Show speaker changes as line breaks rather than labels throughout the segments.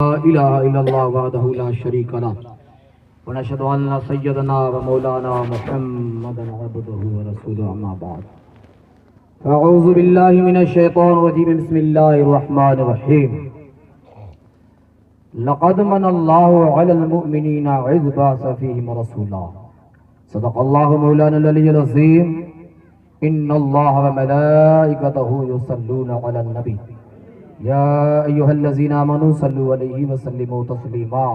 اله الا الله وحده لا شريڪ له ونشهد ان سيدنا ومولانا محمدا عبده ورسوله اما بعد اعوذ بالله من الشيطان الرجيم بسم الله الرحمن الرحيم لقد من الله على المؤمنين عذ بعث فيهم رسولا صدق الله مولانا العلي العظيم ان الله وملائكته يصلون على النبي يا ايها الذين امنوا صلوا عليه وسلموا تسليما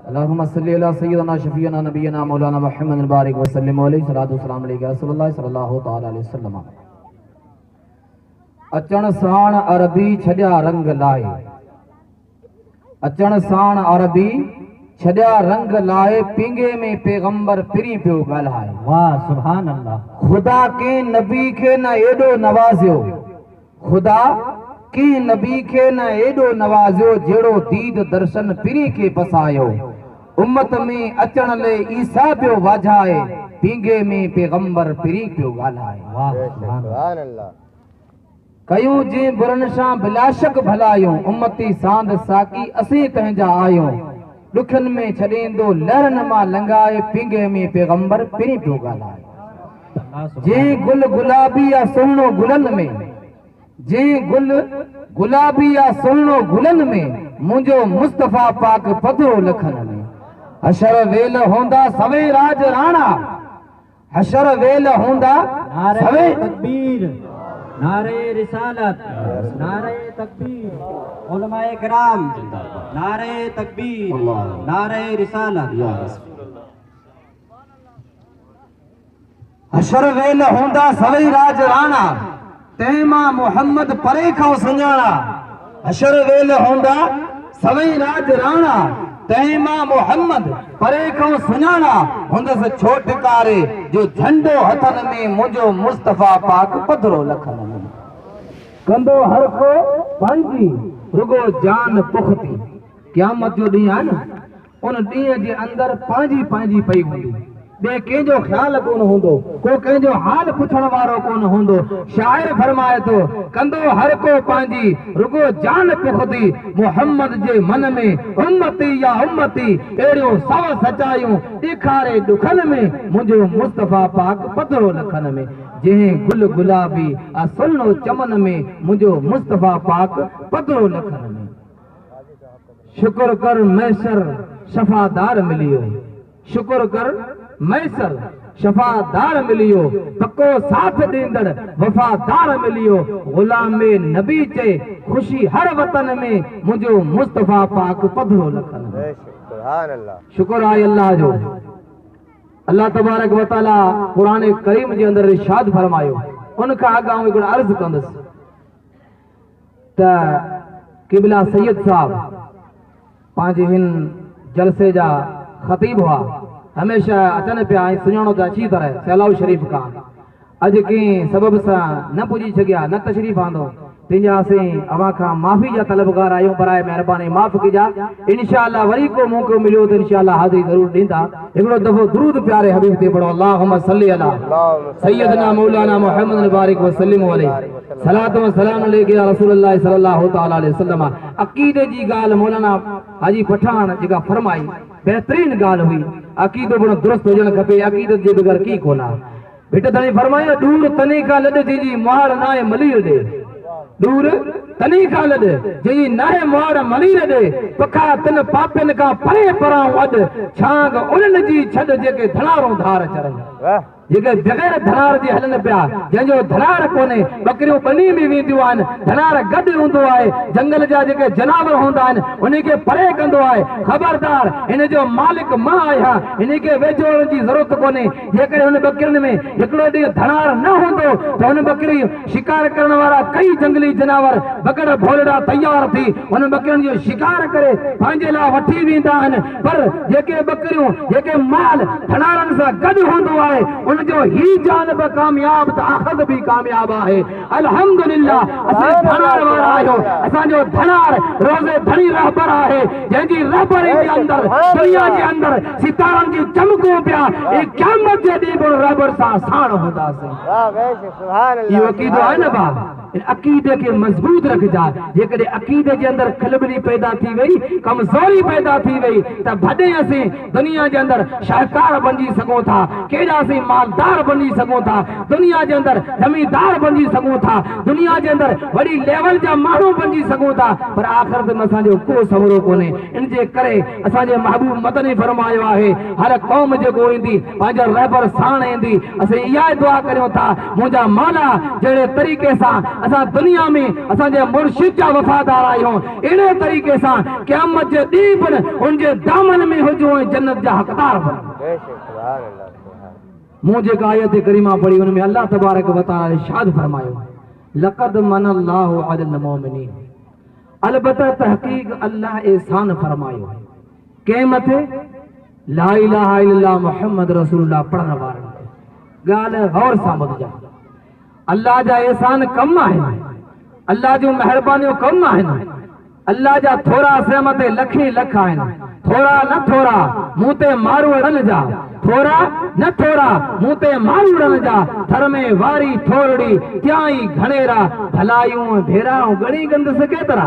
اللهم صل على سيدنا شفيعنا نبينا مولانا محمد البارك وسلم عليه صلاه والسلام عليك يا رسول الله صلى الله تعالى عليه وسلم اچڻ ساڻ عربي ڇڏيا رنگ لائي اچڻ ساڻ عربي ڇڏيا رنگ لائي پينگهي ۾ پيغمبر پرين پيو ڳالهائي.
واه سبحان الله.
خدا ڪنهن نبي کي نه ايڏو نوازيو خدا ڪنهن نبي کي نه ايڏو نوازيو جهڙو ديد درشن پرين کي پسايو امت ۾ اچڻ لئي عيسيٰ پيو واجهائي پينگهي ۾ پيغمبر پرين پيو ڳالهائي.
واه سبحان
الله.
ڪيون جين برن سان بلاشڪ ڀلايون، امتي ساند ساقي اسين تنهنجا آهيون، ڏکن ۾ ڇڏيندو لهرن مان لنگهائي، پينگهي ۾ پيغمبر پرين پيو ڳالهائي. جين گل گلابي آ سهڻو گلن ۾، جين گل گلابي آ سهڻو گلن ۾، منهنجو مصطفيٰ پاڪ پڌرو لکن ۾. حشر ويل هوندا سوين راڄ راڻا. حشر ويل هوندا
نعري
سوين.
تڪبير نعري رسالت نعري تڪبير علماء کرام نعري تڪبير نعري رسالت.
حشر ويل هوندا سوين راڄ راڻا تنهن مان محمد پري کان سڃاڻا حشر ويل هوندا سوين راڄ راڻا تنهن مان محمد پري کان سڃاڻا هوندس ڇوٽڪاري جو جهنڊو هٿن ۾ منهنجو مصطفيٰ پاڪ پڌرو لکن ۾. ڪندو هر ڪو پنهنجي رڳو جان پختي قيامت جو ڏينهن آهي نه ان ڏينهن جي اندر پنهنجي پنهنجي پئي هوندي، ٻئي ڪنهن جو خيال ڪونه هوندو، ڪو ڪنهن جو حال پڇڻ وارو ڪونه هوندو. شاعر فرمائي ٿو، ڪندو هر ڪو پنهنجي، رڳو جان پختي، محمد جي من ۾، امتي يا امتي، اهڙيون سو سچايون، ڏيکاري ڏکن ۾، منهنجو مصطفيٰ پاڪ پڌرو لکن ۾، جنهن گل گلابي آ سهڻو چمن ۾، منهنجو مصطفيٰ پاڪ پڌرو لکن ۾. شڪر ڪر ميسر شفادار مليو شڪر ڪر ميسر شفادار مليو پڪو ساٿ ڏيندڙ وفادار مليو غلام نبي چئي خوشي هر وطن ۾ منهنجو مصطفيٰ پاڪ پڌرو لکن ۾. شڪر آهي الله جو الله تبارڪ وتعالي قرآن ڪريم جي اندر ارشاد فرمايو ان کان اڳ آئون هڪڙو عرض ڪندس ته قبله سيد صاحب پنهنجي هن جلسي جا خطيب هئا، هميشه اچن پيا ۽ سڃاڻو ته اچي طرح سيلاؤ شريف کان اڄ ڪنهن سبب سان نه پڄي سگهيا، نه تشريف آندو، تنهن جا اسين اوهان کان معافي جا طلبگار آهيون، براء مهرباني معاف ڪجا، انشاء الله وري ڪو موقعو مليو ته انشاء الله حاضري ضرور ڏيندا. هڪڙو دفعو درود پياري حبيب تي پڙهو اللهم صل علي سيدنا مولانا محمد مبارڪ وسلم عليه صلوات و سلام عليك يا رسول الله صلي الله تعالي عليه وسلم عقيدي جي ڳالهه مولانا حاجي پٺاڻ جيڪا فرمائي بهترين ڳالهه هئي عقيدو پڻ درست هجڻ کپي عقيدت جي بغير ڪي ڪونه ڀٽ ڌڻي فرمايو، ڏور تني کان لڏ جنهن جي مهاڙ ناهي ملير ڏي. ڏور تني کان لڏ جنهن جي ناهي مهاڙ ملير ڏي. پکا تن پاپين کان پري پرائون اڏ، ڇانگ انهن جي ڇڏ جيڪي ڌڻارون ڌار چرن. جيڪي بغير ڌڻار جي هلن پيا، جنهن جو ڌڻار ڪونهي، ٻڪريون ٻني ۾ وينديون آهن، ڌڻار گڏ هوندو آهي، جنگل جا جيڪي جناور هوندا آهن، انهن کي پري ڪندو آهي. خبردار! هن جو مالڪ مان آهيان، هن کي ويجهو اچڻ جي ضرورت ڪونهي. جيڪڏهن هن ٻڪرين ۾ هڪڙو ڏينهن ڌڻار نه هوندو ته هن ٻڪري شڪار ڪرڻ وارا ڪئي جنگلي جناور بگهڙ ڀولڙا تيار ٿي هن ٻڪرين جو شڪار ڪري پنهنجي لاء وٺي ويندا آهن پر جيڪي ٻڪريون جيڪي مال ڌڻارن سان گڏ هوندو آهي ان جو هي جان به ڪامياب ته آخرت به ڪامياب آهي. الحمدلله اسين ڌڻار وارا آهيون اسان جو ڌڻار روضي ڌڻي رهبر آهي جنهن جي رهبري جي اندر دنيا جي اندر ستارن جون چمڪون پيا ۽ قيامت جي ڏينهن به ان رهبر سان ساڻ هونداسين. اهو عقيدو آهي نه ڀاء. ان عقيدي کي مضبوط رکجاء. جيڪڏهن عقيدي جي اندر کلبلي پيدا ٿي وئي، ڪمزوري پيدا ٿي وئي ته ڀڏي اسين دنيا جي اندر شاهڪار بنجي سگهون ٿا، ڪيڏا اسين مالدار بنجي سگهون ٿا، دنيا جي اندر زميندار بنجي سگهون ٿا، دنيا جي اندر وڏي ليول جا ماڻهو بنجي سگهون ٿا، پر آخرت ۾ اسان جو ڪو سهرو ڪونهي. ان جي ڪري اسان جي محبوب مدني فرمايو آهي، هر قوم جيڪو ايندي پنهنجو رهبر ساڻ ايندي، اسين اها ئي دعا ڪريون ٿا، منهنجا مولا جهڙي طريقي سان اسان دنيا ۾ اسان جي مرشد جا وفادار آهيون، اهڙي طريقي سان قيامت جي ڏينهن پڻ ان جي دامن ۾ هجون ۽ جنت جا حقدار بڻون. مون جيڪا آيت ڪريمه پڙهي ان ۾ الله تبارڪ وتعالي ارشاد فرمايو، لقد من الله علي المؤمنين البته تحقيق الله احسان فرمايو ڪنهن مٿي؟ لا اله الا الله محمد رسول الله پڙهڻ وارن تي. ڳالهه غور سان ٻڌجان. الله جا احسان ڪم آهن، الله جون مهربانيون ڪم آهن، الله جا ٿورا اسين مٿي لکين لک آهن، ٿورا نه ٿورا مون تي ماروئڙن جا، ٿورا نه ٿورا مون تي ماروئڙن جا، ٿر ۾ واري ٿورڙي تيان ئي گهڻيرا، ڀلايون ۽ ڀيرا آئون ڳڻي ڳنڌس ڪيترا.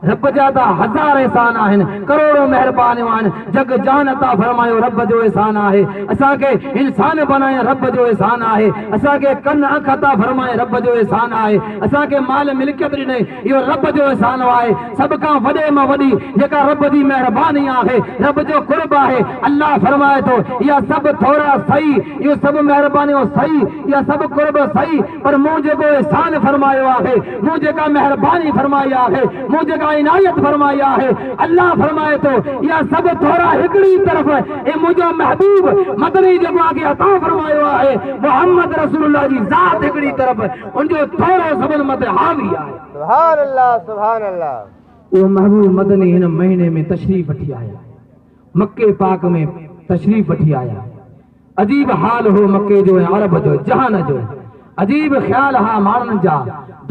رب جا ته هزار احسان آهن، ڪروڙون مهربانيون آهن، جڳ جان عطا فرمايو رب جو احسان آهي، اسان کي انسان بنايائين رب جو احسان آهي، اسان کي ڪن اک عطا فرمايائين رب جو احسان آهي، اسان کي مال ملڪيت ڏنائين اهو رب جو احسان آهي، سڀ کان وڏي مان وڏي جيڪا رب جي مهرباني آهي، رب جو قرب آهي، الله فرمائي ٿو اها سڀ ٿورا سهي، اهو سڀ مهربانيون سهي، اها سڀ قرب سهي، پر مون جيڪو احسان فرمايو آهي، مون جيڪا مهرباني فرمائي آهي، مون جيڪا عنايت فرمائي آهي، الله فرمائي ٿو، اها سڀ ٿورا هڪڙي طرف ۽ منهنجو محبوب مدني جيڪو آکي عطا فرمايو آهي، محمد رسول الله جي ذات هڪڙي طرف، ان جو ٿورو سڀن مٿي حاوي آهي.
سبحان الله سبحان الله.
اهو محبوب مدني هن مهيني ۾ تشريف وٺي آيا، مڪي پاڪ ۾ تشريف وٺي آيا. عجيب حال هو مڪي جو ۽ عرب جو، جهان جو. عجيب خيال ها ماڻهن جا.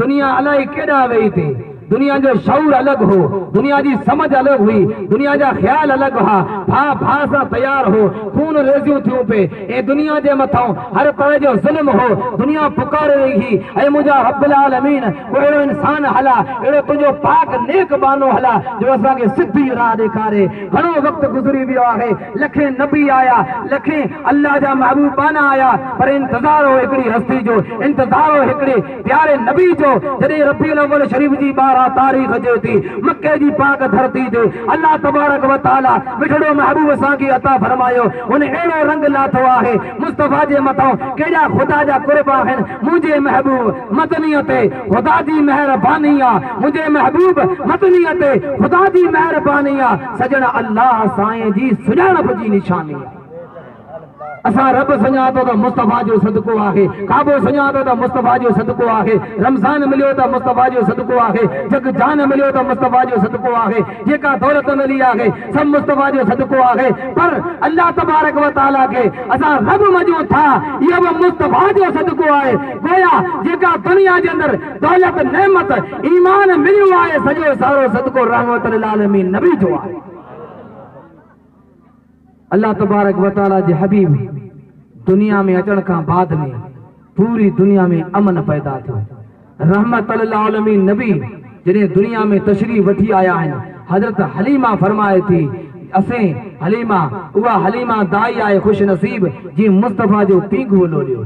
دنيا الائي ڪيڏانهن ويئي ٿي. دنيا جو شعور الڳ هو. دنيا جي سمجهه الڳ هئي. دنيا جا خيال الڳ ها. ڀاء ڀاء سان تيار هو. خون ريزيون ٿيون پئي. ۽ دنيا جي مٿئون هر طرح جو ظلم هو. دنيا پڪاري رهي هئي. اي منهنجا رب العالمين! ڪو اهڙو انسان هلاء، اهڙو تنهنجو پاڪ نيڪ ٻانهو هلاء، جو اسان کي سڌي راهه ڏيکاري. گهڻو وقت گذري ويو آهي. لکين نبي آيا، لکين الله جا محبوب ٻانها آيا، پر انتظار هو هڪڙي هستي جو، انتظار هو هڪڙي پياري نبي جو، جڏهن ربيع الاول شريف جي 12 تاريخ اچي ٿي، مڪي جي پاڪ ڌرتي تي الله تبارڪ و تعالي مٺڙو محبوب اسان کي عطا فرمايو، هن اهڙو رنگ لاٿو آهي، مصطفيٰ جي مٿئون ڪيڏا خدا جا قرب آهن، منهنجي محبوب مدنيء تي خدا جي مهرباني آ، منهنجي محبوب مدنيء تي خدا جي مهرباني آ. سڄڻ الله سائين جي سڃاڻپ جي نشاني آهي. اسان رب سڃاتو ته مصطفيٰ جو صدقو آهي، ڪعبو سڃاتو ته مصطفيٰ جو صدقو آهي، رمضان مليو ته مصطفيٰ جو صدقو آهي، جڳ جان مليو ته مصطفيٰ جو صدقو آهي، جيڪا دولت ملي آهي سڀ مصطفيٰ جو صدقو آهي، پر الله تبارڪ و تعاليٰ کي اسان رب مڃون ٿا اهو به مصطفيٰ جو صدقو آهي، گويا جيڪا دنيا جي اندر دولت، نعمت، ايمان مليو آهي سڄو سارو صدقو رحمت للعالمين نبي جو آهي. الله تبارڪ و تعالي جي حبيب دنيا ۾ اچڻ کان بعد ۾ پوري دنيا ۾ امن پيدا ٿيو. رحمت للعالمين نبي جڏهن دنيا ۾ تشريف وٺي آيا آهن حضرت حليمه فرمائي ٿي اسين حليمه اها حليمه دائي آهي خوش نصيب جنهن مصطفيٰ جو پينگهو لوڏيو.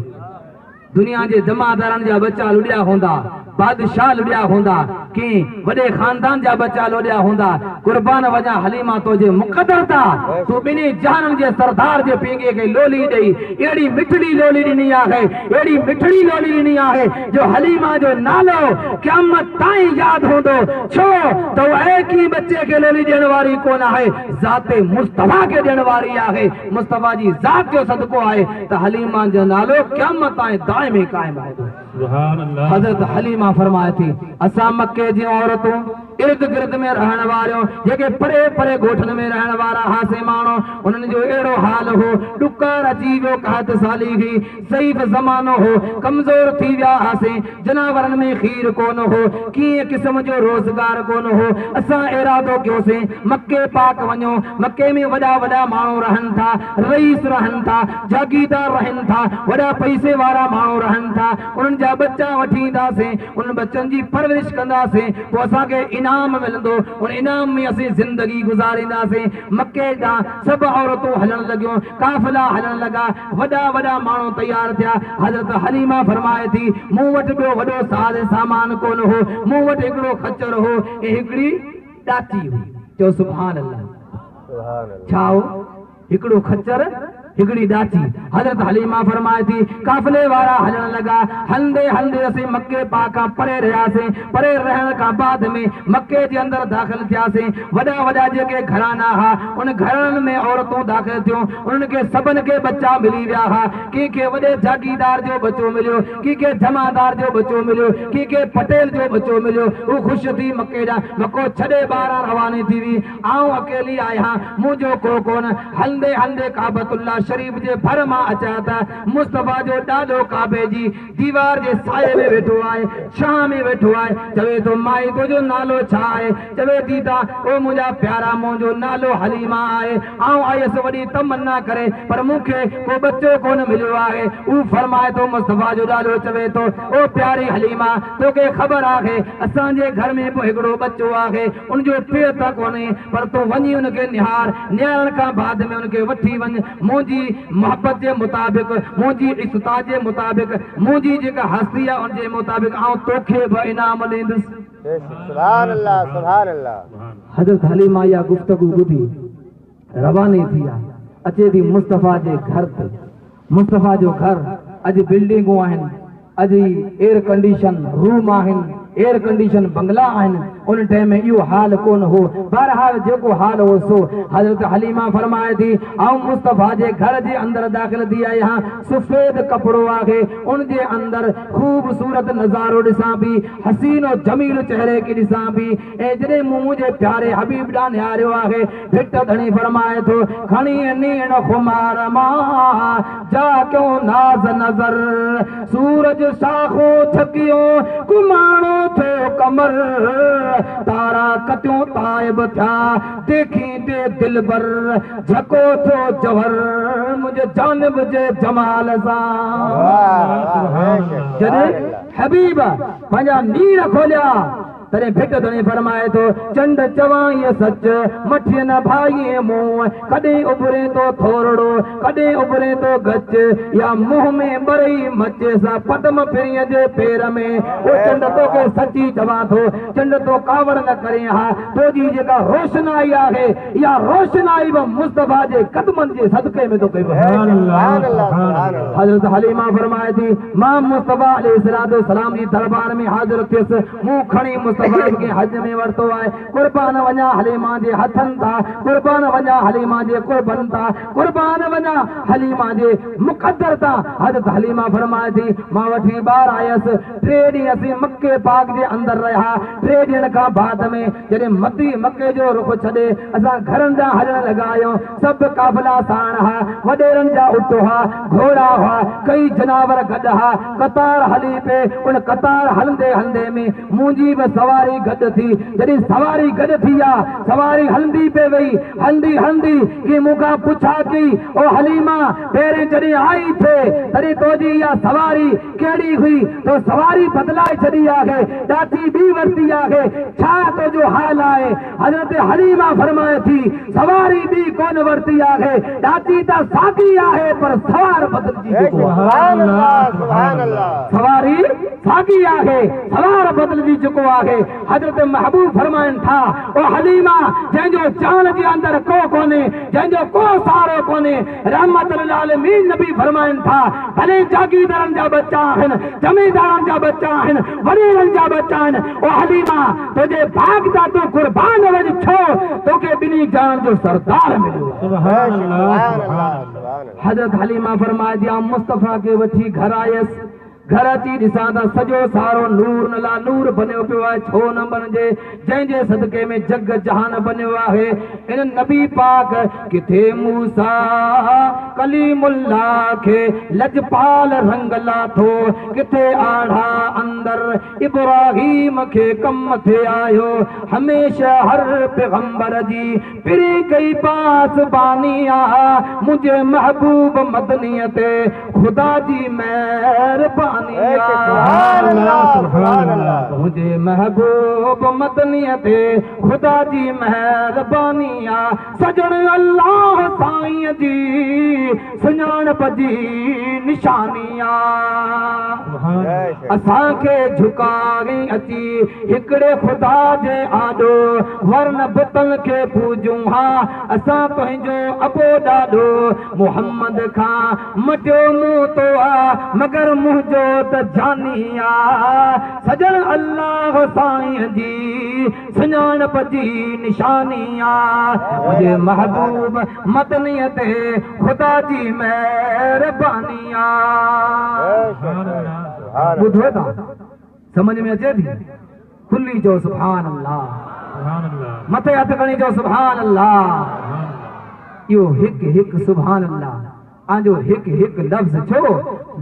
دنيا جي جمعدارن جا ٻچا لڏيا هوندا، بادشاهه لڏيا هوندا، ڪنهن وڏي خاندان جا ٻچا لوڏيا هوندا، قربان وڃان حليما تو جي مقدر تا، تون ٻنهي جهانن جي سردار جي پينگهي کي لولي ڏئي اهڙي مٺڙي لولي ڏني آهي، اهڙي مٺڙي لولي ڏني آهي جو حليما جو نالو قيامت تائين ياد هوندو، ڇو ته هوء ڪنهن ٻچي کي لولي ڏيڻ واري ڪونه آهي، ذات مصطفيٰ کي ڏيڻ واري آهي. مصطفيٰ جي ذات جو صدقو آهي ته حليمه جو نالو قيامت تائين دائمي قائم رهندو. حضرت حليمه فرمائي ٿي، اسان مڪي جون عورتون، ارد گرد ۾ رهڻ واريون، جيڪي پري پري ڳوٺن ۾ رهڻ وارا هئاسين ماڻهو، انهن جو اهڙو حال هو، ڏڪار اچي ويو، قحط سالي هئي، ضعيف زمانو هو، ڪمزور ٿي ويا هئاسين، جناورن ۾ کير ڪونه هو، ڪنهن قسم جو روزگار ڪونه هو، اسان ارادو ڪيوسين، مڪي پاڪ وڃون، مڪي ۾ وڏا وڏا ماڻهو رهن ٿا، رئيس رهن ٿا، جاگيردار رهن ٿا، وڏا پئسي وارا ماڻهو رهن ٿا، انهن جا. جا ٻچا وٺي اينداسين، انهن ٻچن جي پرورش ڪنداسين، پوء اسان کي انعام ملندو، ان انعام ۾ اسين زندگي گذارينداسين. مڪي ڏانهن سڀ عورتون هلڻ لڳيون، قافلا هلڻ لڳا، وڏا وڏا ماڻهو تيار ٿيا. حضرت حليمه فرمائي ٿي، مون وٽ ٻيو وڏو ساز سامان ڪونه هو، مون وٽ هڪڙو خچر هو ۽ هڪڙي ڏاچي هئي. چئو سبحان الله. ڇا هو؟ هڪڙو خچر، هڪڙي ڏاچي. حضرت حليمه فرمائي ٿي، قافلي وارا هلڻ لڳا. هلندي هلندي اسين مڪي پاڪ کان پري رهياسين. پري رهڻ کان بعد ۾ مڪي جي اندر داخل ٿياسين. وڏا وڏا جيڪي گهرانا ها، ان گهراڻن ۾ عورتون داخل ٿيون. انهن کي سڀن کي ٻچا ملي ويا ها. ڪنهن کي وڏي جاگيردار جو ٻچو مليو، ڪنهن کي جمعدار جو ٻچو مليو، ڪنهن کي پٽيل جو ٻچو مليو. هو خوش ٿي مڪي ڏانهن مڪو ڇڏي ٻاهران رواني ٿي ويئي. آئون اڪيلي آهيان، منهنجو ڪو ڪونه. هلندي هلندي ڪعبة الله شريف جي ڀر مان اچان ته مصطفيٰ جو ڏاڏو ڪعبي جي ديوار جي سايي ۾ ويٺو آهي، ڇانهه ۾ ويٺو آهي. چوي ٿو، مائي تنهنجو نالو ڇا آهي؟ چوي ٿي ته، او منهنجا پيارا منهنجو نالو حليمه آهي. آئون آيس وڏي تمنا ڪري، پر مون کي ڪو ٻچو ڪونه مليو آهي. هو فرمائي ٿو، مصطفيٰ جو ڏاڏو چوي ٿو، او پياري حليمه! توکي خبر آهي، اسان جي گهر ۾ به هڪڙو ٻچو آهي، ان جو پيء ته ڪونهي، پر تون وڃي ان کي نهار، نهارڻ کان بعد ۾ ان کي وٺي وڃ، منهنجي محبت جي مطابق، منهنجي استطاعت جي مطابق، منهنجي جيڪا هستي آهي ان جي مطابق آئون توکي به انعام ڏيندس.
سبحان الله سبحان الله.
حضرت حليمه اها گفتگو ٻڌي رواني ٿي آ، اچي ٿي مصطفيٰ جي گهر تي. مصطفيٰ جو گهر اڄ بلڊنگون آهن، اڄ هي ايئر ڪنڊيشن روم آهن، ايئر ڪنڊيشن بنگلا آهن، ان ٽائيم ۾ اهو حال ڪونه هو، بهرحال جيڪو حال هو سو حضرت حليمه فرمائي ٿي، آئون مصطفيٰ جي گهر جي اندر داخل ٿي آهيان، سفيد ڪپڙو آهي، ان جي اندر خوبصورت نظارو ڏسان پئي، حسين و جميل چهري کي ڏسان پئي ۽ جڏهن مون منهنجي پياري حبيب ڏانهن نهاريو آهي، ڀٽ ڌڻي فرمائي ٿو، کڻي نيڻ خمار مان، جا ڪيون ناز نظر، سورج شاخون ڇڪيون، ڪماڻو ٿيو قمر، تارا ڪتيون تائب ٿيا، ديکيندي دلبر، جهڪو ٿيو جوهر، منهنجي جانب جي جمال سان. جڏهن حبيب پنهنجا نيڻ کوليا. تڏهن ڀٽ ڌڻي فرمائي ٿو، چنڊ چوانء سچ، مٺيء نه ڀائين مون، ڪڏهن اڀرين ٿو ٿورڙو، ڪڏهن اڀرين ٿو گچ، يا منهن ۾ ٻرئي مچ، سا پدم پرينء جي پير ۾. او چنڊ توکي سچي چوان ٿو، چنڊ تون ڪاوڙ نه ڪرين ها، توجي جيڪا روشنائي آهي، اها روشنائي به مصطفيٰ جي قدمن جي صدقي ۾ توکي
سبحان الله سبحان الله.
حضرت حليمه فرمائي ٿي، مان مصطفيٰ عليه الصلوة والسلام جي دربار ۾ حاضر ٿيس، مون کڻي مصطفيٰ کي حج ۾ ورتو آهي، قربان وڃان حليمه جي هٿن تان، قربان وڃان حليمه جي قربن تان، قربان وڃان حليمه جي مقدر تان. حضرت حليمه فرمائي ٿي، مان وٺي ٻاهر آيس، ٽي ڏينهن اسين مڪي پاڪ جي اندر رهيا، ٽي ڏينهن کان بعد ۾ جڏهن مدي مڪي جو رخ ڇڏي اسان گهرن ڏانهن هلڻ لڳا آهيون، سڀ قافلا ساڻ ها، وڏيرن جا اٺ ها، گهوڙا ها، ڪئي جناور گڏ ها، قطار هلي پئي، ان قطار هلندي هلندي ۾ منهنجي به سواري گڏ ٿي، جڏهن سواري گڏ ٿي آ، سواري هلندي پئي وئي، هلندي هلندي ڪنهن مون کان پڇا ڪئي، او حليمه! پهرين جڏهن آئي ٿي، تڏهن تنهنجي اها سواري ڪهڙي هئي؟ تو سواري بدلائي ڇڏي آهي، ڏاچي ٻي ورتي آهي، ڇا تنهنجو حال آهي؟ حضرت حليمه فرمائي ٿي، سواري ٻي ڪونه ورتي آهي، ڏاچي ته ساڳي آهي پر سوار بدلجي چڪو آهي.
سبحان الله سبحان الله.
سواري ساڳي آهي، سوار بدلجي چڪو آهي. حضرت محبوب فرمائن ٿا، او حليمه! جنهن جو جان جي اندر ڪو ڪونهي، جنهن جو ڪو سهارو ڪونهي، رحمت للعالمين نبي فرمائن ٿا، ڀلي جاگيردارن جا ٻچا آهن، زميندارن جا ٻچا آهن، وڏيرن جا ٻچا آهن، او حليمه! تنهنجي ڀاڳ تان تون قربان وڃ ڇو توکي ٻنهي جهانن جو سردار مليو آهي. حضرت حليمه فرمائي ٿي، آئون مصطفيٰ کي وٺي گهر آيس، گهر اچي ڏسان ته سڄو سارو نور نلا نور بنيو پيو آهي، ڇو نه بڻجي، جنهن جي صدقي ۾ جڳ جهان بنيو آهي. ان نبي پاڪ ڪٿي موسيٰ ڪليم الله کي لڄپال رنگ لاٿو، ڪٿي آڙاهه اندر ابراهيم کي ڪم ٿي آيو، هميشه هر پيغمبر جي پرين ڪئي پاسباني آ، منهنجي محبوب مدنيء تي خدا جي مهرباني. مهرباني آ.
سبحان الله سبحان الله.
تنهنجي محبوب مدنيء تي خدا جي مهرباني آ. سڄڻ الله سائينء جي سڃاڻپ جي نشاني آ. اسان کي جهڪائي اچي هڪڙي خدا جي آڏو، ورنه بتن کي پوڄون ها اسان تنهنجو ابو ڏاڏو. محمد کان مٽيو مون تو آ، مگر منهنجو ته جاني آ. سڄڻ الله سائينء جي سڃاڻپ جي نشاني آ. منهنجي محبوب مدنيء تي خدا جي مهرباني آ. ٻڌو ٿا سمجهه ۾ اچي ٿي؟ کلي چئو سبحان الله. مٿي هٿ کڻي چئو سبحان الله. اهو هڪ هڪ سبحان الله آنجو هڪ هڪ لفظ ڇو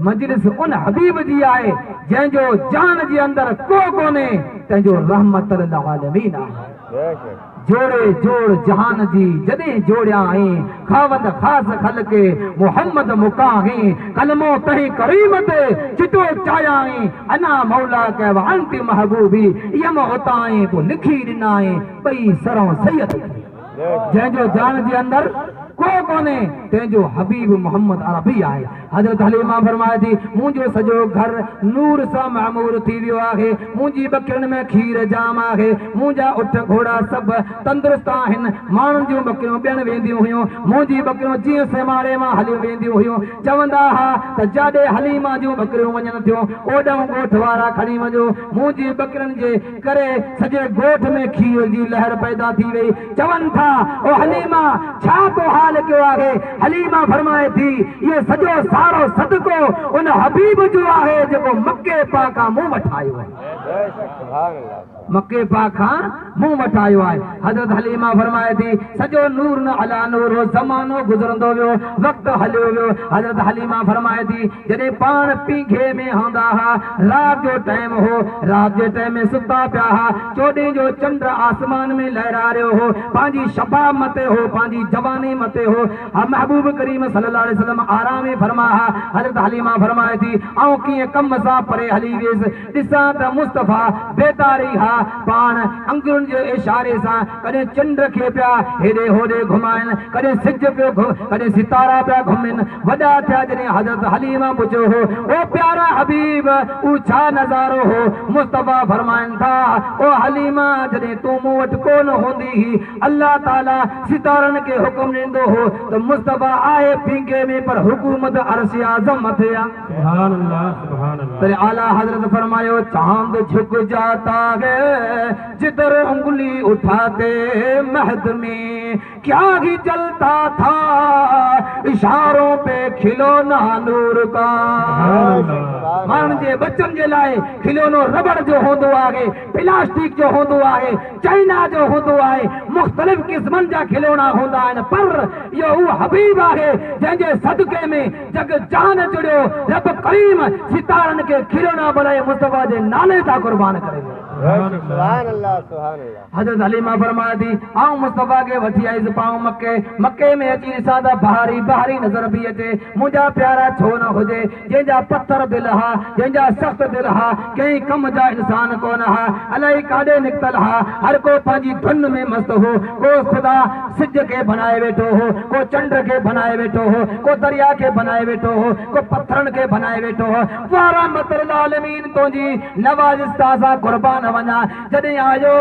مجلس ان حبيب جي آهي جنهن جو جهان جي اندر ڪو ڪونهي تنهن جو رحمت للعالمين آهي. جوڙي جوڙ جهان جي جڏهن جوڙيائين خاوند خاص خلق محمد مڪاهين ڪلمو تنهن ڪريم تي چٽو چايائين انا مولاڪ و انت محبوبي يم اتائين پوء لکي ڏنائين ٻئي سرون سيد کي. جنهن جو جان جي اندر ڪو ڪونهي، تنهن جو حبيب محمد عربي آهي. حضرت حليمه فرمائي ٿي، منهنجو سڄو گهر نور سان معمور ٿي ويو آهي، منهنجي ٻڪرين ۾ کير جام آهي، منهنجا اٺ گهوڙا سڀ تندرست آهن، ماڻهن جون ٻڪريون ٻيڻ وينديون هيون، منهنجي ٻڪريون جيئن سيماڙي مان هليون وينديون هيون، چوندا ها ته جاڏي حليمه جون ٻڪريون وڃن ٿيون، اوڏانهن ڳوٺ وارا کڻي وڃو، منهنجي ٻڪرين جي ڪري سڄي ڳوٺ ۾ کير جي لهر پيدا ٿي وئي. چون ٿا، او حليمه! ڇا تو حال ڪيو آهي؟ حليمه فرمائي ٿي، اهو سڄو سارو صدقو ان حبيب جو آهي جيڪو مڪي پاڪ کان مون وٽ آيو آهي. مڪي پاڪ کان مون وٽ آيو آهي. حضرت حليمه فرمائي ٿي، سڄو نور نه عليٰ نور هو، زمانو گذرندو ويو، وقت هليو ويو. حضرت حليمه فرمائي ٿي، جڏهن پاڻ پينگهي ۾ هوندا ها، رات جو ٽائيم هو، رات جي ٽائيم ۾ ستا پيا ها، چوڏهين جو چنڊ آسمان ۾ لهراريو هو، پنهنجي شباب مٿي هو، پنهنجي جواني مٿي هو، ها محبوب ڪريم صلي الله عليه وسلم آرامي فرما ها، حضرت حليمه فرمائي ٿي، آئون ڪيئن ڪم سان پري هلي ويس، ڏسان ته مصطفيٰ بيداري ها، پاڻ انگرين جي اشاري سان ڪڏهن چنڊ کي پيا هيڏي هوڏي گهمائن، ڪڏهن سج پيو ڪڏهن ستارا پيا گهمن. وڏا ٿيا جڏهن حضرت حليمه پڇيو هو، او پيارا حبيب! اهو ڇا نظارو هو؟ مصطفيٰ فرمائن ٿا، او حليمه! جڏهن تون مون وٽ ڪو نه هوندي هئي، الله تعاليٰ ستارن کي حڪم ڏيندو هو ته مصطفيٰ آهي پينگهي ۾ پر حڪومت عرش اعظم مٿي آ.
سبحان الله سبحان الله.
تڏهن اعليٰ حضرت فرمايو، چاند جهڪ جاتا هي جدهر انگلي اٺاتي مهد ۾ ڪيا هي جلتا ٿا اشارون پي کلونا نور ڪا. ماڻهن جي ٻچن جي لاء کلونو رٻڙ جو هوندو آهي، پلاسٽڪ جو هوندو آهي، چائنا جو هوندو آهي، مختلف قسمن جا کلونا هوندا آهن پر اهو اهو حبيب آهي جنهن جي صدقي ۾ جڳ جهان جڙيو، رب ڪريم ستارن کي کلونا بڻائي مصطفيٰ جي نالي تان قربان ڪري ويو.
سبحان الله سبحان الله.
حضرت حليمه فرمائي ٿي، آئون مصطفيٰ کي وٺي آيس پائون مڪي، مڪي ۾ اچي ڏسان ته بهاري بهاري نظر پئي اچي، منهنجا پيارا ڇو نه هجي، جنهن جا پٿر دل ها، جنهن جا سخت دل ها، ڪنهن ڪم جا انسان ڪونه ها، الائي ڪاڏي نڪتل ها، هر ڪو پنهنجي ڌن ۾ مست هو، ڪو خدا سج کي بنائي ويٺو هو، ڪو چنڊ کي بنائي ويٺو هو، ڪو درياء کي بنائي ويٺو هو، ڪو پٿرن کي بنائي ويٺو هو، واه رحمت للعالمين تنهنجي نوازش تان اسان قربان وڃان. جڏهن آيو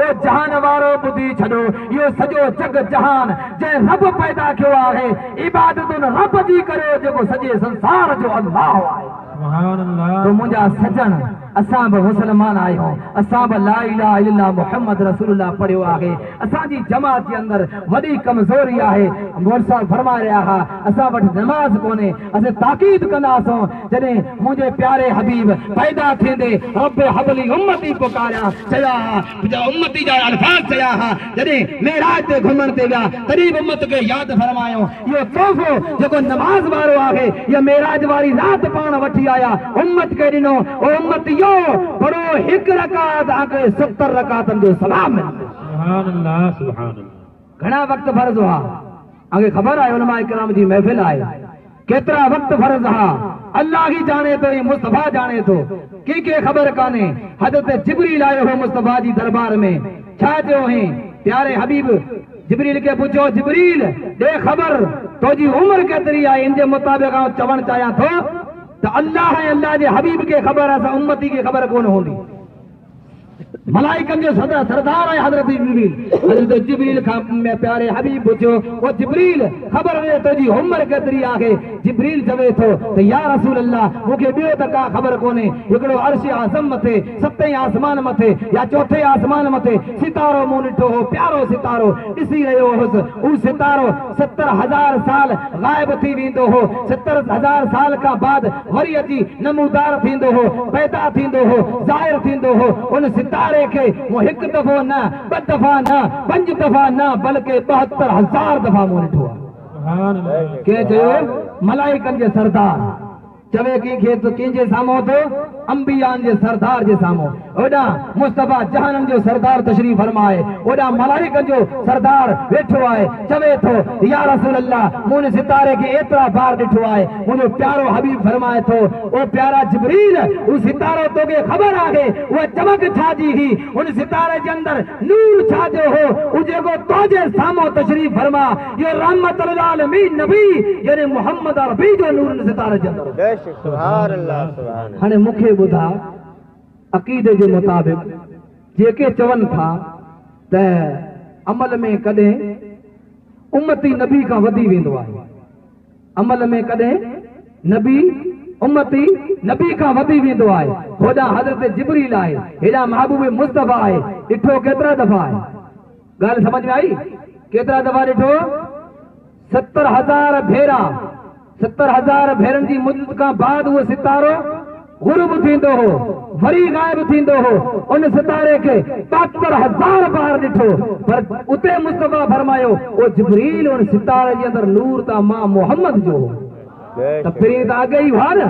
او جهان وارو ٻڌي ڇڏو اهو سڄو جڳ جهان جنهن رب پيدا ڪيو آهي عبادت ان رب جي ڪريو جيڪو سڄي سنسار جو الله آهي.
سبحان الله.
تو منهنجا سڄڻ اسان به مسلمان آهيون اسان به لا اله الا الله محمد رسول الله پڙهيو آهي اسان جي جماعت جي اندر وڏي ڪمزوري آهي مولوي صاحب فرمائي رهيا ها اسان وٽ نماز ڪونهي اسين تاڪيد ڪنداسون جڏهن منهنجي پياري حبيب پيدا ٿيندي رب هب لي امتي پڪاريا چيا ها جا امتي جا الفاظ چيا ها جڏهن معراج تي گهمڻ تي ويا تڏهن به امت کي ياد فرمايو اهو تحفو جيڪو نماز وارو آهي اها معراج واري رات پاڻ وٺي آيا امت کي ڏنو او امتيو پڙهو هڪ رڪعت آکي 70 رڪعتن جو ثواب ملندو.
سبحان الله سبحان الله.
گهڻا وقت فرض هئا. اوهان کي خبر آهي علماء ڪرام جي محفل آهي. केतिरा वक़्त फ़र्ज़ हुआ अल्लाह ई ॼाणे थो ऐं मुस्तफ़ा ॼाणे थो, कंहिंखे ख़बर कान्हे। हज़रत जिब्रील आयो हो मुस्तफ़ा जी दरबार में, छा चयो हुअईं? प्यारे हबीब जिब्रील खे पुछियो, जिब्रील ॾे ख़बर तुंहिंजी उमिरि केतिरी आहे? इन जे मुताबिक़ आउं चवणु चाहियां थो त अल्लाह ऐं अल्लाह जे हबीब खे ख़बर आहे, असां उम्मती खे ख़बर कोन हूंदी। मलाइकनि जो सरदार आहे हज़रत जिब्रील। हज़रत जिब्रील खां प्यारे हबीब पुछियो, ओ जिब्रील ख़बर ॾे तुंहिंजी उमिरि केतिरी आहे? जिब्रील चवे थो त या रसूल अल्लाह मूंखे ॿियो त का ख़बर कोन्हे, हिकिड़ो अर्श आज़म मथे सतई आसमान मथे या चोथे आसमान मथे सितारो मूं ॾिठो हो, प्यारो सितारो ॾिसी रहियो हुउसि। उहो सितारो 70,000 साल ग़ाइब थी वेंदो हो, 70,000 साल खां बाद वरी अची नमूदार थींदो हो, पैदा थींदो हो, ज़ाहिर थींदो हो। उन सितारे खे मूं हिकु दफ़ो न, ॿ दफ़ा न, पंज दफ़ा न, बल्कि 72,000 दफ़ा मूं ॾिठो आहे। कंहिं चयो? मलाइकनि जे सरदार चवे कंहिंखे त कंहिंजे साम्हूं थो? अंबियान जे सरदार जे साम्हूं। ओॾां मुस्तफ़ा जहाननि जो सरदार तशरीफ़ फरमाए, ओॾां मलाइकनि जो सरदार वेठो आहे, चवे थो या रसूल अल्लाह मूं हुन सितारे खे एतिरा बार ॾिठो आहे। मुंहिंजो प्यारो हबीब फरमाए थो, ओ प्यारा जिब्रील उहो सितारो तोखे ख़बर आहे उहा चमक छा जी हुई? उन सितारे जे अंदरि नूर छा जो हो? उहो जेको तुंहिंजे साम्हूं तशरीफ़ फरमा, इहो रहमत लिल आलमीन नबी यानी मोहम्मद अरबी जो नूर उन सितारे जे अंदरि।
सुभान अल्लाह सुभान।
हाणे मूंखे ॿुधा, अक़ीदे जे मुताबिक़ जेके चवनि था त अमल में कॾहिं उम्मती नबी खां वधी वेंदो आहे, अमल में कॾहिं नबी उम्मती नबी खां वधी वेंदो आहे। होॾां हज़रत जिब्रील आहे, हेॾां महबूब मुस्तफ़ा आहे। ॾिठो केतिरा दफ़ा आहे? ॻाल्हि सम्झ में आई? केतिरा दफ़ा ॾिठो? 70,000 भेरा। 70,000 भेरनि जी मुदत खां बाद उहो सितारो गुरूब थींदो हो, वरी ग़ाइब थींदो हो। उन सितारे खे 72,000 बार ॾिठो, पर उते मुस्तफ़ा फरमायो, ओ जिब्रील उन सितारे जे अंदरि नूर त मां मोहम्मद जो हो। त पहिरीं त अॻे ई हुआ न,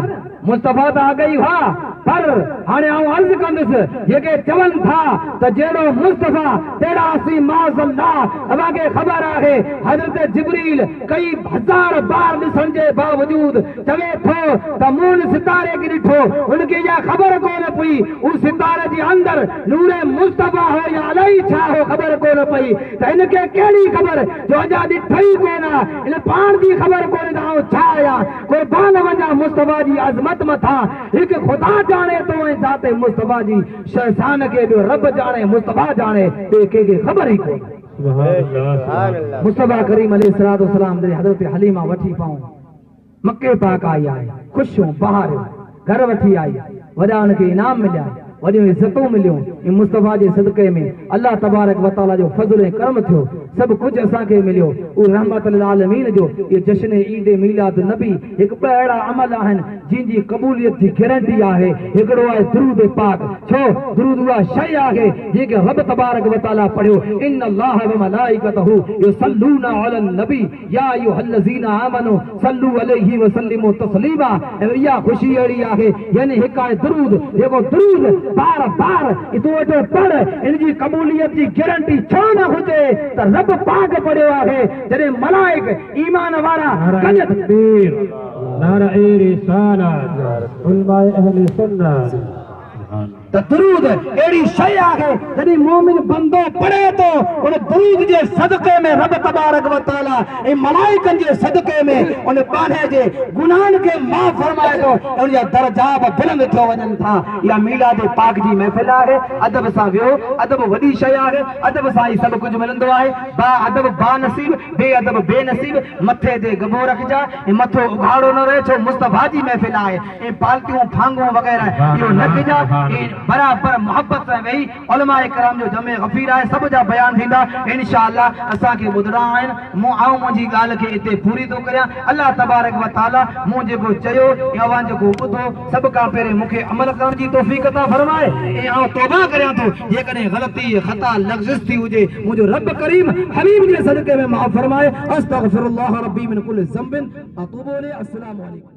मुस्तफ़ा त अॻे ई हुआ, पर हाणे आउं अर्ज़ु कंदुसि जेके चवनि था त जहिड़ो मुस्तफ़ा तहिड़ा असीं माज़अल्लाह। अव्हांखे ख़बर आहे हज़रत जिब्रील कई हज़ार बार ॾिसण जे बावजूद चवे थो त मूं हुन सितारे खे ॾिठो, हुनखे इहा ख़बर कोन पई उहो सितारे जे अंदरि नूर मुस्तफ़ा हो या अलाई छा हो, ख़बर कोन पई। त हिनखे कहिड़ी ख़बर जो अञा ॾिठो ई कोन आहे, हिन पाण जी ख़बर कोन्हे त आउं छा आहियां। कुर्बान वञा मुस्तफ़ा जी अज़मत मथां, हिकु ख़ुदा ॼाणे थो ऐं ज़ाते मुस्तफ़ा जी शहसान खे ॿियो रब ॼाणे, मुस्तफ़ा ॼाणे, ॿिए कंहिंखे ख़बर ई कोन्हे। मुस्तफ़ा करीम अलैहिस्सलातु वस्सलाम जॾहिं हज़रत हलीमा वठी पाऊं मक्के पाक आई आहे, ख़ुशि बहार घर वठी आई, वॾा हुनखे इनाम मिलिया, वॾियूं इज़तूं मिलियूं। इन मुस्तफ़ा जे सदक़े में अल्लाह तबारक व तआला जो फ़ज़ल ऐं करम थियो, सभु कुझु असांखे मिलियो। उहो रहमत लिल आलमीन जो इहो जश्न ईद मीलाद नबी हिकु ॿ अहिड़ा अमल आहिनि जिनजी क़बूलियत जी गारंटी आहे। हिकिड़ो आहे दुरूद पाक, छो दुरूद उहा शइ आहे जंहिंखे रब तबारक व तआला पढ़ियो, इन अल्लाह व मलाइकतहु युसल्लूना अलन नबी या अय्युहल्लज़ीना आमनू सल्लू अलैहि व सल्लिमू तस्लीमा। ऐं इहा ख़ुशी अहिड़ी आहे, यानी हिकु आहे दुरूद, जेको दुरूद बार बार तूं वेठो पढ़, इन जी क़बूलियत जी गारंटी छो न हुजे त रब पाक पढ़ियो आहे। जॾहिं मलाइक ईमान वारा
तकबीर, नारा-ए रिसालत, उलमाए अहले सुन्नत।
त दुरूद अहिड़ी शइ आहे जॾहिं मोमिन बंदो पढ़े थो उन दुरूद जे सदक़े में रब तबारक व तआला ऐं मलाइकनि जे सदक़े में उन ॿान्हे जे गुनाहनि खे माफ़ फरमाए थो ऐं उनजा दर्जा बि बुलंद थियो वञनि था। इहा मीलाद पाक जी महफ़िल आहे, अदब सां वियो, अदब वॾी शइ आहे, अदब सां ई सभु कुझु मिलंदो आहे। बा अदब बा नसीब, बे अदब बेनसीब। मथे ते गबो रखिजां ऐं मथो उघाड़ो न रहे, छो मुस्तफ़ा जी महफ़िल आहे। ऐं पाल्तियूं फांगूं वग़ैरह इहो न कजां, ऐं बराबर मोहब्बत सां वेही उलमा कराम जो जमे गफ़ीर आहे, सभु जा बयान थींदा इंशाअल्लाह। असांखे ॿुधणा आहिनि। मूं आउं मुंहिंजी ॻाल्हि खे हिते पूरी थो करियां। अल्लाह तबारक व तआला मूं जेको चयो ऐं अव्हां जेको ॿुधो, सभ खां पहिरीं मूंखे अमल करण जी तौफ़ीक़ अता फरमाए। ऐं आउं तौबा करियां थो जेकॾहिं ग़लती ख़ता लग़ज़िश थी हुजे, मुंहिंजो रब करीम हबीब जे सदक़े में माफ़ फरमाए। अस्तग़फिरुल्लाह रब्बी मिन कुल्लि ज़ंबिन अतूबु इलैहि। अस्सलामु अलैकुम।